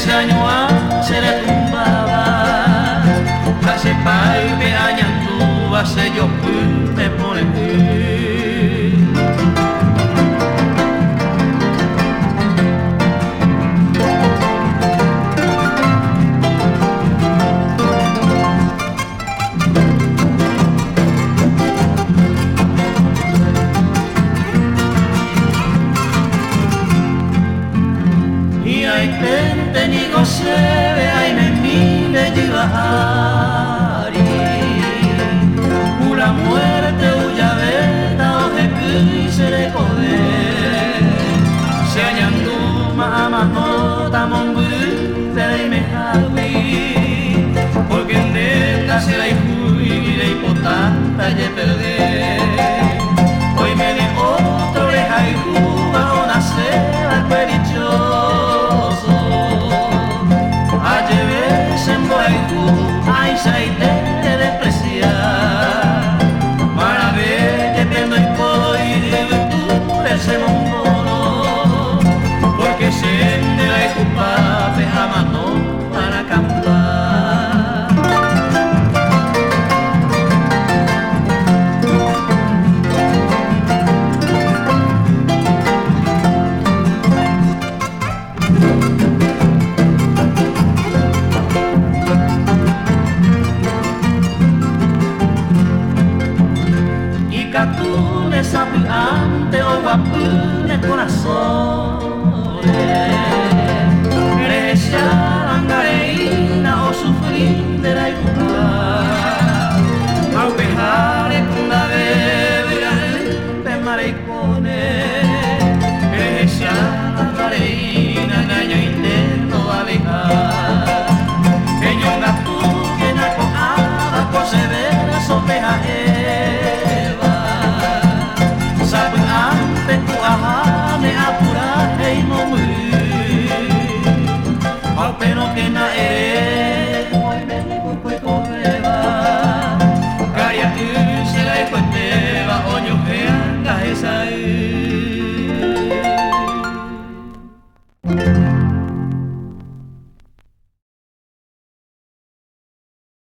Che añuã che retumbáva ha che páype añandúva che jopy ne pore'ỹ. Hi'ãiténte niko chéve aimemi nde jyva ári. Ku la muerte ou javéta ohekýi che rekove. Che añandúma amanóta mombyry nde reimehágui. Porque nde ndacherayhúi reipota tajeperde. Oiméne otro rehayhúva onaceva'ekue dichoso. Ajeve che mborayhu ãichaite redesprecia. Marave jepe ndoikói yvytúre che mongoro. Porque che nderayhupápe amano arakamba. Ikatúne sapy'ánte oguapy ne korasõre, rehecha angareína osufri nde rayhuha. Ha upeháre kundave vy'a'ỹpe mareikóne, rehecha angareína neañoite ndovaleha. Eñongatúkena ko'ãva ko che verso-pe ha'éva, sapy'ánte ku aháne apurahéi mombyry. Ha upérõkena ere.